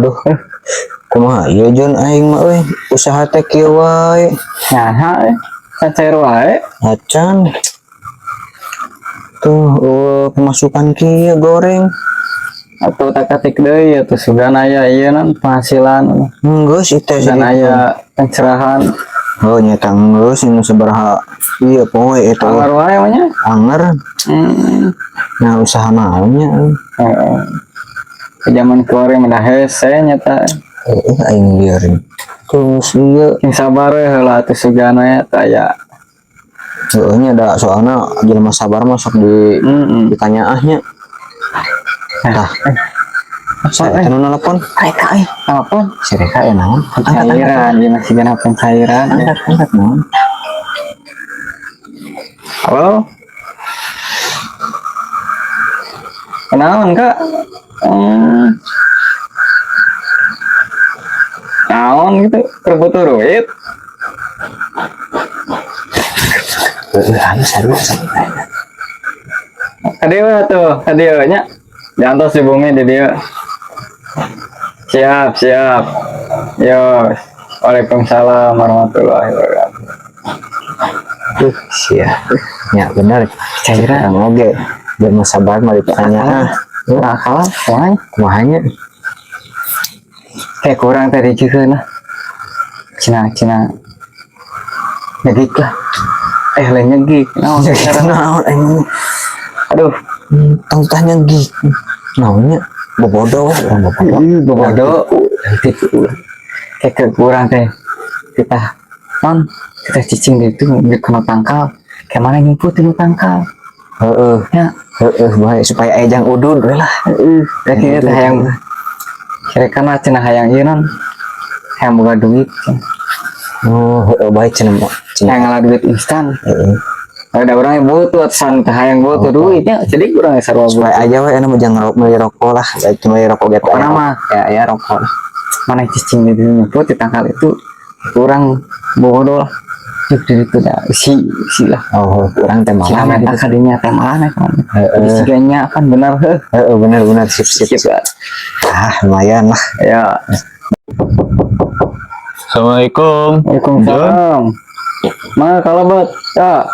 Duh, kumaha ieu, Jun, aing mah euy, usaha teh kieu wae. Nyaha eh. Can cair wae. Acan. Tuh, pemasukan kieu goreng. Atau takatik deui atuh, sugan aya ieu nan penghasilan. Geus itu. Sugan aya pencerahan. Oh, nyata geus ini sabaraha ieu poe eta. Anger wae mah nya. Anger. Nah, usaha naonnya euy? Heeh. Ke zaman kiwari mah hese nyata. Aing lieur. Terus ieu. Sing sabar we heula atuh, sugan aya teh aya. Heeh nya, da soalna jelema sabar mah sok di ditanyaahnya. Tah. Saya teh nu nelpon. Reka euy. Telepon. Si Reka ya naon? Angkat, angkat. Cairan, dia masih genap pencairan. Angkat, angkat naon? Halo. Kenalan, Kak? Naon gitu, keur butuh duit. Heeh, anu sarua santai. Kadieu tuh, kadieu nya. Diantos di bumi di dieu. Siap, siap. Yo. Waalaikumsalam warahmatullahi wabarakatuh. Sia. Ya bener. Cairan. Urang oge jelema sabar mah ditanyaah. Nah, kalah, kumaha? Kumaha nya? Kayak kurang tadi juga lah. Cina, cina. Nyegik lah. Eh, lain nyegik. Naon sekarang? Naon aing? Aduh, Tong tanya gik. Naonnya? Bobodo we, urang bobodo. Bobodo. Nanti kayak kekurang teh. Kita non kita cicing di itu di kena tangkal. Kayak mana nyumput di tangkal. Heeh. Ya, Heeh, bae supaya ejang udud we lah. Heeh, kayaknya teh hayang kira mah cenah hayang ieu non. Hayang boga duit. Oh, heeh bae cenah mah. Cenah. Hayang ngalah duit instan. Heeh. Ada orang yang butuh san teh hayang butuh duit ya. Jadi kurang sarua Supaya butuh. aja we anu mah jangan rokok, beli rokok lah. Baik cuma beli rokok gitu. Pokoknya mah Ya, ya rokok. Mana cicing di nyumput di tangkal itu kurang bodoh lah. Yuk di itu dah isi isi lah. Oh, kurang teh Cina malah meta gitu. Kadinya teh mana kan. Heeh. Jadi nya kan benar heuh. Heeh, bener bener, sip sip. Sip. Sip. Ah, lumayan lah. Ya. Assalamualaikum. Waalaikumsalam. Mana kalau buat? Ya.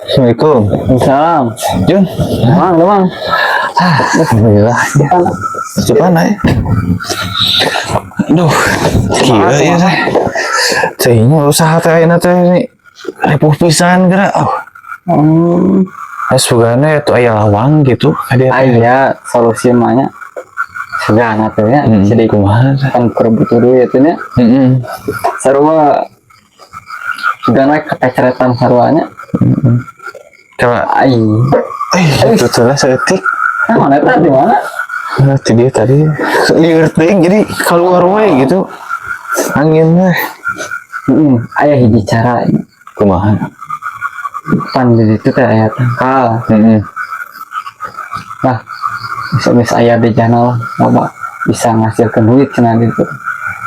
Assalamualaikum. Waalaikumsalam. Jun, Mang, mang. alhamdulillah. Coba naik. Aduh, gila ya teh. Teh usaha teh ayeuna teh ini ripuh pisan geura. Oh, sugana itu aya lawang gitu. Ada Aya solusi mah nya. Sugana teh nya. Jadi kumaha teh? Kan keur butuh duit nya. Heeh. Sarua sugana kepeceretan saruanya. Coba Ai. Eh, itu tuh lah saeutik. Nah, mana eta di mana? Nah, itu dia tadi lieur teuing jadi keluar wae gitu. Anginnya. Heeh, aya hiji cara. Kumaha? Pan di situ teh aya tangkal. Heeh. Nah, bisa bisa aya bejana lah, loba bisa ngasilkeun duit cenah di situ.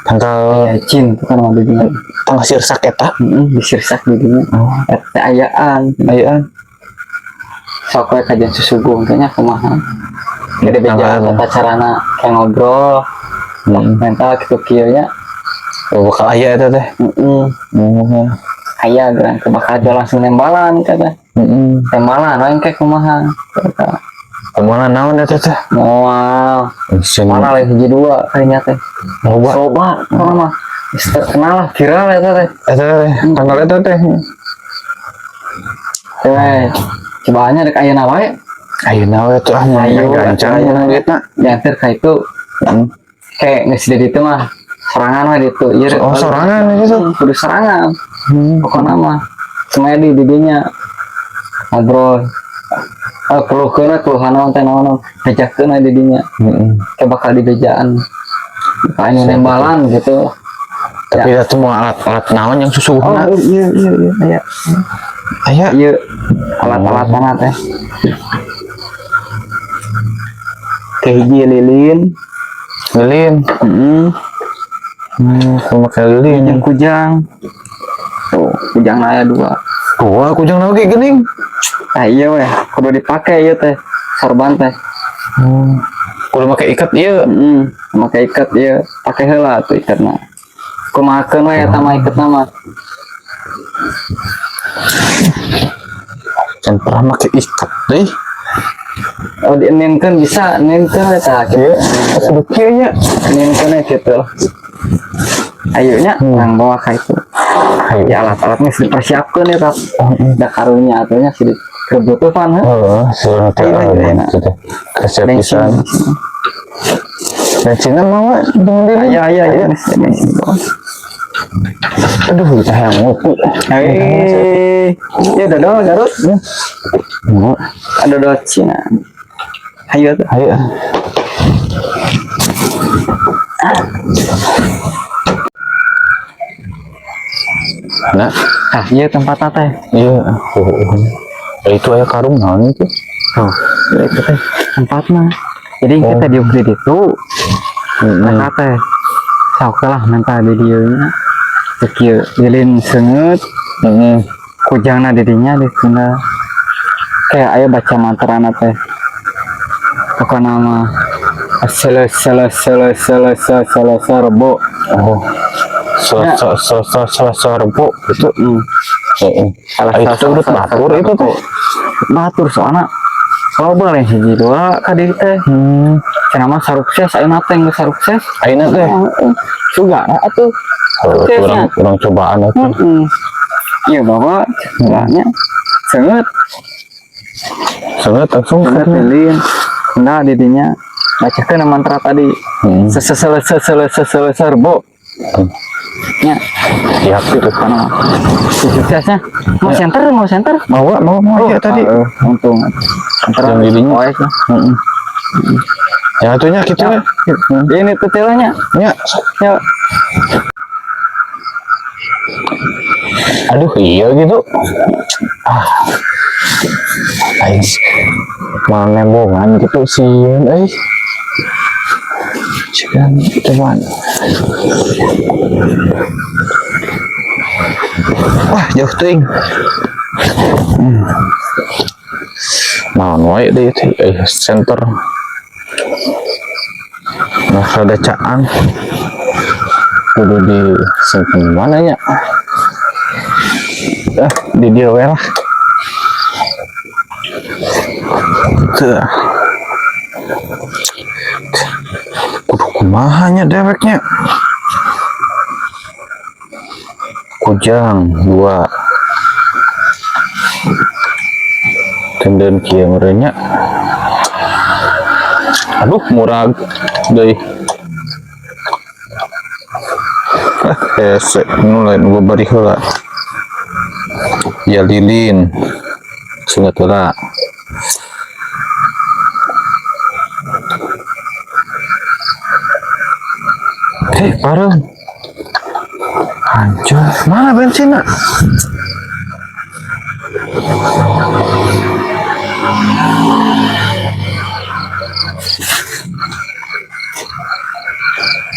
Tangkal? Aya cin tuh kan mah di dinya. Tangkal sirsak eta. Heeh, disirsak di dinya. Oh, Eta teh ayaan. Ayaan. Sok we kajian susuguh kayaknya kumaha. Jadi beja Tangkal. Tata carana kayak ngobrol, mental gitu kieu nya. Oh, bakal aya eta teh. Heeh. Oh. Aya gerang ke bakal jual langsung nembalan kata. Heeh. Tembalan we kayak kumaha. Kata. Kumaha naon eta teh? Moal. Sen Mana lain hiji dua kayaknya teh. Loba. Coba, kalau mah geus terkenal lah, viral eta teh. Eta teh, tangkal eta teh. Teh, cobaannya rek ayeuna wae. Ayeuna we tuh ah mun Ayo, gancang ayo. mun duitna. Diantar ka itu. Kayak geus di ditu mah sorangan mah ditu. Ieu Oh, sorangan gitu. Kudu sorangan. Pokokna mah semaya di didinya ngobrol. Oh, keluhkeun we, keluhan naon teh naon, bejakeun we di dinya. Heeh. Kayak bakal dibejaan. Bakal anu nembalan gitu. Tapi itu mau alat-alat naon yang susuhna? Oh, iya iya. Aya. Iya, alat-alatana teh. Kayak hiji lilin, Lilin. Heeh. Kumaha make lilin? Jeung kujang. Tuh, kujang aya dua. Dua kujang lagi geuning. Nah, iya weh, kudu dipake ieu teh. Sorban teh. Kudu make ikat ieu. Heeh, make ikat ieu, pake heula atuh ikatna. Kumahakeun we eta mah ikatna mah. Can pernah make ikat deh. Oh, dieninkeun bisa, eninkeun we tah kitu. Iya, kudu kieu nya. Eninkeun we kitu. Ayo nya, yang bawa ka itu. Ayo. Ya alat-alatnya sudah dipersiapkeun ya, Kak. Da karunya atuh nya sih kebutuhan heuh. Heeh, sebenarnya teh Ayo, ayo, ayo. gitu teh. Resep pisan. Bensinnya mau dong diri. Ayo, ayo, ayo. Bensin. Aduh, kita yang ngopi. Eh, ya dodol Garut. Mau. Ada dodol Cina. Ayo tuh. Ayo. Nah, Ah, iya tempatnya teh. iya. Oh, oh. Itu aya karung naon itu? Tuh, ya itu teh tempatnya. Jadi kita diuk di ditu, mereka teh sok lah minta di dieu nya. Cek ieu lilin seungeut, kujangna di dinya di tunda. Kayak aya baca mantrana teh. Pokokna mah sele sele sele sele sele sele serbo. Oh. Selasa selasa selasa rebo itu. Heeh. Salah Ah, itu udah batur itu tuh. Batur soalna kalau boleh hiji dua ka dieu teh. Cenah mah sarukses ayeuna teh geus sarukses. Ayeuna teh. Heeh. Sugana atuh. Oh, Suksesnya. kurang kurang cobaan atuh. Heeh. Iya bawa cenahnya seungeut Seungeut langsung seungeut lilin. Nah didinya bacakeun mantra tadi. Sesele sesele sesele serbo. Nya, Siap gitu. kana. Suksesnya. Mau center, mau center. Mau mau mau ya tadi. Heeh, untung. Center Yang didinya. poek lah. Heeh. Ya atunya gitu ya. Ini tetelanya. Ya. Ya. Aduh, iya gitu. Ah. Aing mau nembongan gitu sih, euy. Cikan cobaan. Wah, jauh teuing. Naon wae deui teh center. Nah, rada caang. Kudu di simpen mana nya? Ah, di dia we lah. Tuh. Kudu kumaha nya deweknya. Kujang dua. Tenden kieu meureun nya. Aduh, murag deui. Ah, hese nu lain gua bari heula. Ya lilin. Sungat heula. Pareng. Hancur. Mana bensinnya?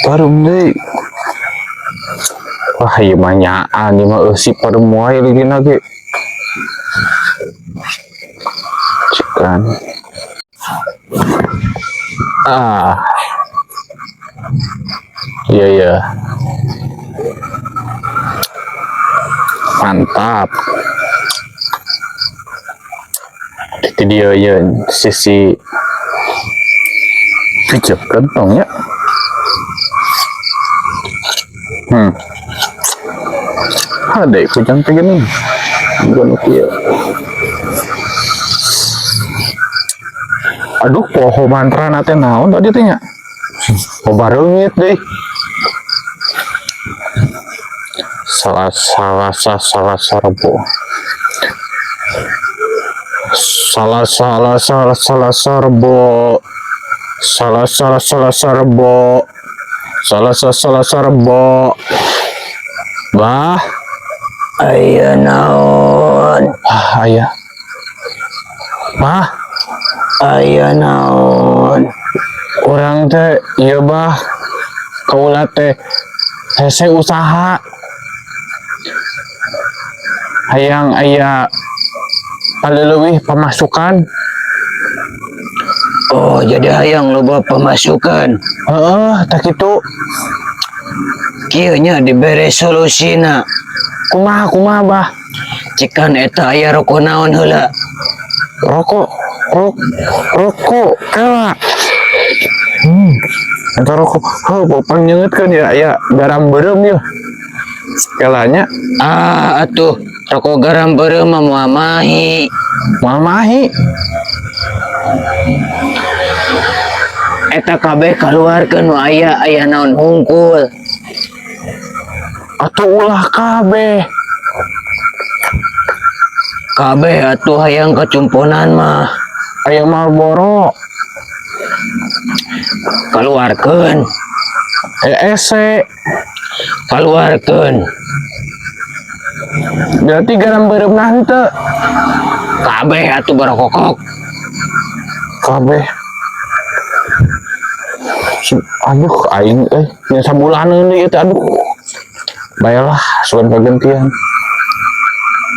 Parung deui. Wah, ieu mah nyaan, ieu mah eusi parung wae lilin ge. Cikan. Ah. Iya, iya. Mantap. Itu dia ya sisi pijak kentong ya. Ada kujang teh gini. Bukan kieu. Aduh, poho mantra na teh naon tadi teh nya? Oh, bareungit deui. Salah, salah, salah, salah, sarbo. Salah, salah, salah, salah, sarbo. Salah, salah, salah, sarbo. Salah, salah, salah, sarbo. Bah. Aya naon? Ah, aya. Bah. Aya naon? Urang teh ieu bah. Kaula teh hese usaha. Hayang aya paleuwih pemasukan. Oh, jadi hayang loba pemasukan. Heeh, tah kitu. Kieu nya dibere solusina. Kumaha, kumaha, Bah? Cikan eta aya rokok naon heula? Rokok, rokok kela. Eta rokok, oh, pang ya, ya garam beureum ya. Kelanya. Ah, atuh rokok garam beureum mah moal mahi. Moal mahi. Eta kabeh kaluarkeun nu aya aya naon hungkul. Atuh ulah kabeh. Kabeh atuh hayang kacumponan mah. Aya Marlboro. Kaluarkeun. Aya ese. Kaluarkeun. Berarti garam beureum nah henteu. Kabeh atuh barokokok. Kabeh. Aduh, aing euy, nya sabulaneun deui teh, aduh. Baiklah, sugan pagantian.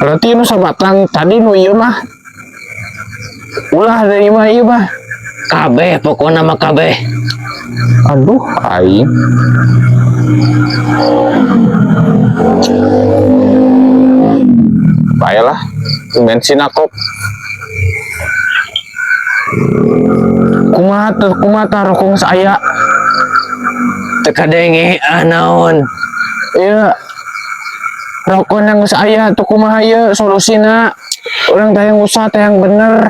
Berarti nu sabatang tadi nu ieu mah. Ulah deui mah ieu mah. Kabeh pokona mah kabeh. Aduh, aing. Baiklah, bensin akop. Kumaha teh, kumaha tah rokok geus aya? Teu kadenge ah naon. Iya. Rokok yang geus aya tuh kumaha ieu solusina? Urang teh yang usaha teh yang bener.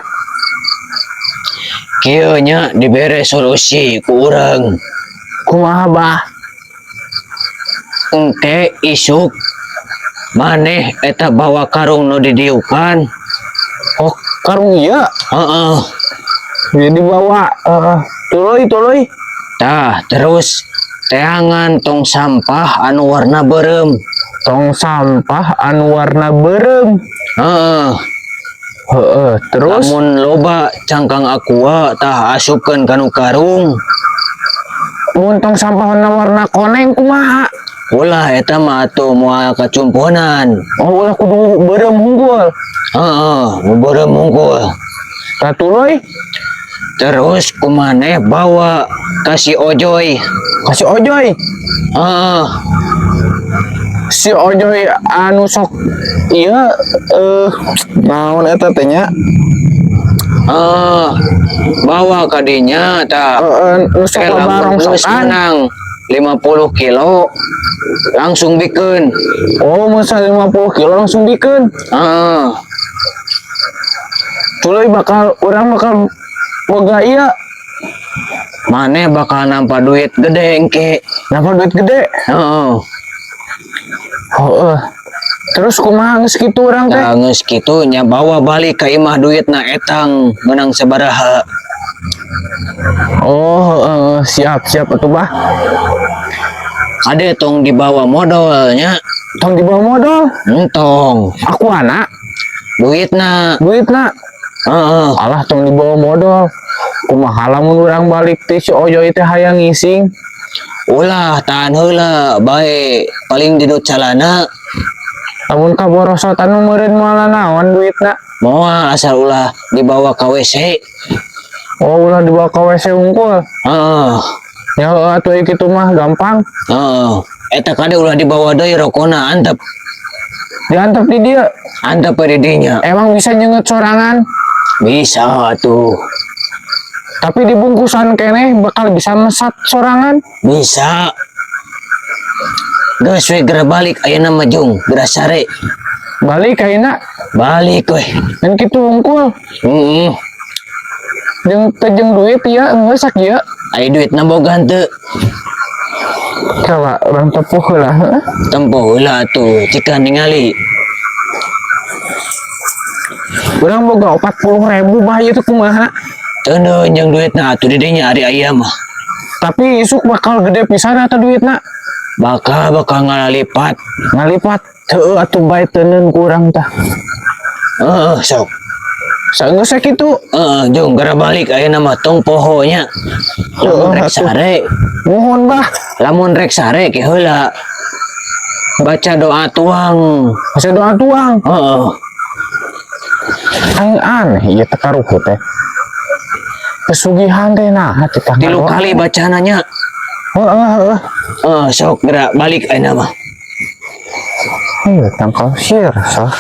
Kieu nya dibere solusi ku urang. Kumaha, Bah? Engke isuk maneh eta bawa karung nu didiukan. Oh, karung ieu? Heeh. Jadi bawa, heeh. Tuluy, tuluy. Tah, terus teangan tong sampah anu warna beureum. Tong sampah anu warna beureum. Heeh. Heeh, terus lamun loba cangkang aqua tah asupkeun kanu karung. Mun tong sampah warna koneng kumaha? Ulah eta mah atuh moal kacumponan. Oh, ulah kudu beureum unggul. Heeh, nu beureum unggul. Tah tuluy. Terus kumaneh bawa ka si Ojoy. Ka si Ojoy? Heeh. Si Ojoy anu sok ieu naon eta teh nya? Heeh. Bawa ka dinya tah. Heeh, nu sok Eh, lamun barong geus sokan. menang 50 kilo langsung bikeun. Oh, masa 50 kilo langsung bikeun? Heeh. Tuluy bakal urang bakal boga ieu. Maneh bakal nampa duit gede engke. Nampa duit gede? Heeh. Heeh. Terus kumaha geus kitu urang teh? Tah geus kitu nya bawa balik ka imah duitna etang menang sabaraha. Oh, heeh, siap, siap atuh, Bah. Kade tong dibawa modalnya. Tong dibawa modal? Entong. Aku anak. Duitna. Duitna. Heeh. Alah tong dibawa modal. Kumaha lamun urang balik teh si Ojoy teh hayang ngising. Ulah tahan heula bae paling dinu calana. Lamun kaborosotan mah meureun moal naon duitna. Moal asal ulah dibawa ka WC. Oh, ulah dibawa ka WC unggul. Heeh. Ya atuh kitu mah gampang. Heeh. Eta kade ulah dibawa deui rokona antep. Diantep di dieu. Antep di dinya. Emang bisa nyenget sorangan? Bisa atuh. Tapi dibungkusan keneh bakal bisa mesat sorangan? Bisa. Geus we geura balik ayeuna mah jung, geura sare. Balik ayeuna? Balik we. Dan kitu unggul. Heeh. Jeung teh jeung duit ieu geus sakieu. Aya duitna boga henteu? Kala urang tempuh heula, heuh. Tempuh heula atuh, cika ningali. Urang boga 40.000 bah ieu teh kumaha? Teuneun jeung duitna atuh di dinya ari aya mah. Tapi isuk bakal gede pisan atuh duitna. Bakal, bakal ngalalipat. Ngalipat. Heueuh atuh bae teuneun ku urang tah. Heeh, sok. Saenggeus sakitu. Heeh, jung geura balik ayeuna mah tong poho nya. Lamun Heeh, rek atuh. sare. Nuhun bah. Lamun rek sare ke heula. Baca doa tuang. Baca doa tuang. Heeh. Aing aneh ieu teh karuhut teh. Pesugihan teh nah titah Tilu ngadoa. kali bacaananya. Heeh, heeh. Eh, sok gerak balik ayeuna mah. Ayo tangkal sir sah.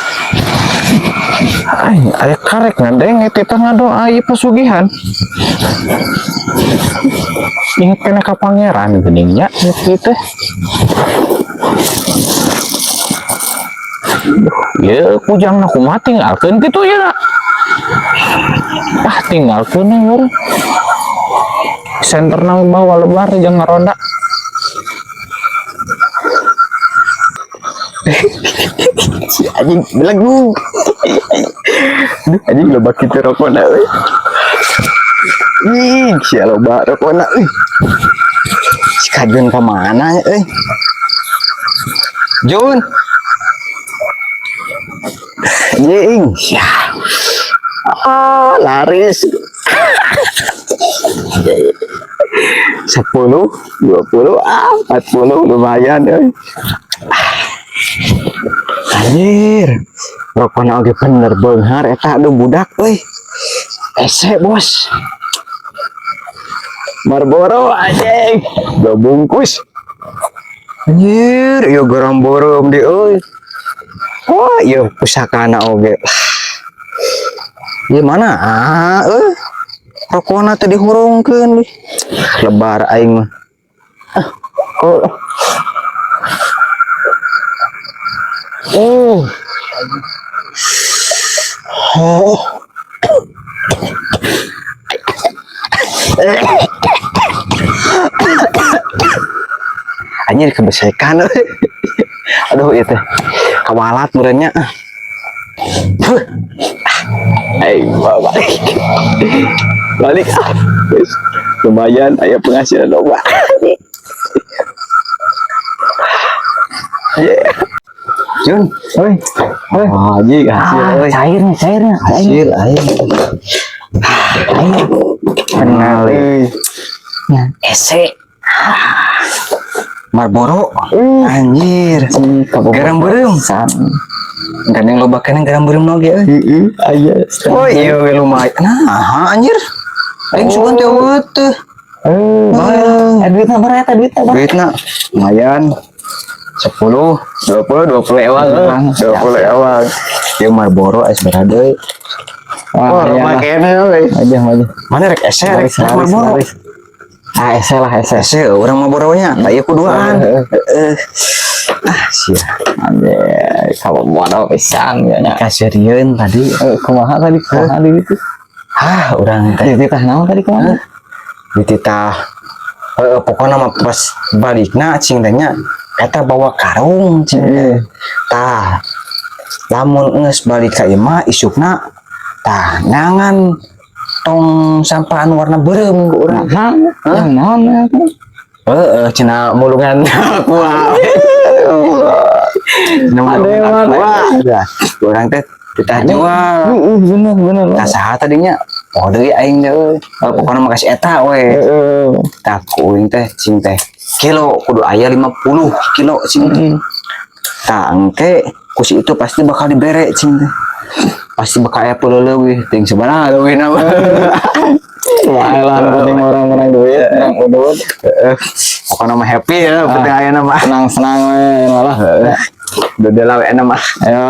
Ay, aya karek ngadenge titah ngadoa ieu pesugihan. Ingat kena ka pangeran geuning nya ieu teh. Ieu kujangna kumaha tinggalkeun kitu ya. Ah tinggalkeun we urang. Senterna bawa lebar jeung ngaronda. Si anjing belegu. Aduh, anjing loba kitu rokona euy. Ih, sia loba rokona euy. Si Kajun ka mana nya euy? Jun. Anjing, sia. Ah, laris. 10, 20, 40 lumayan euy. Anjir, rokona oge bener beunghar eta aduh budak euy. Ese bos. Marlboro anjing, dua bungkus. Anjir, ieu garam beureum di euy. Wah, ieu pusakana oge. Ieu mana euy? Rokona teh dihurungkeun. Lebar aing mah. Ah, oh. Oh. Oh. Anjir kebesekan. Aduh ieu teh. Kawalat meureunnya. Huh. Aing balik. Balik ah. Guys, lumayan aya penghasilan loba. Yeah. Jun, Oi, oi. oh, anjing hasil euy. Cairnya, cairnya. Hasil aing. Kenal Euy. Ese. Marlboro. Anjir. Garam beureum. Gandeng loba keneh garam beureum oge euy. Heeh, aya. Oh iya we lumayan. Nah, anjir. Aing sugan teh eueuh teh. Eh, Duitna berapa eta duitna? Duitna lumayan. 10, 20, 20 ewang, 20 ewang. Ieu Marlboro es berade. Wah, loba keneh euy. Aja, aja. Mana rek ese rek Marlboro. Ah, ese lah, ese. Ese urang Marlboro-nya, tak ieu kuduaan. Heeh. Ah, sia. Anjir, kalau modal pisang ya nya. Kaserieun tadi. Kumaha tadi, kumaha di itu? Ah, urang teh Dititah naon tadi kumaha? dititah. Heeh, pokokna mah pas balikna cing teh nya eta bawa karung cing teh. Tah, lamun geus balik ka imah isukna tah nyangan tong sampah anu warna beureum ku urang. Hah? Yang naon ya? Heeh, cenah mulungan aqua. Cenah mulungan aqua. Urang teh titah jual. Heeh, bener bener. Tah saha tadinya? Oh deui aing teh euy. Pokona mah kasih eta we. Heeh. Tah ku uing teh cing teh. Kilo kudu aya 50 kilo cing teh. Tah engke ku si itu pasti bakal dibere cing teh. Pasti bakal aya peuleuwih ting sabaraha leuwihna mah. Wah, lah penting orang menang duit, menang udut. Heeh. Pokona mah happy ya, penting aya mah. Senang-senang we malah. Dodol we mah. Ayo.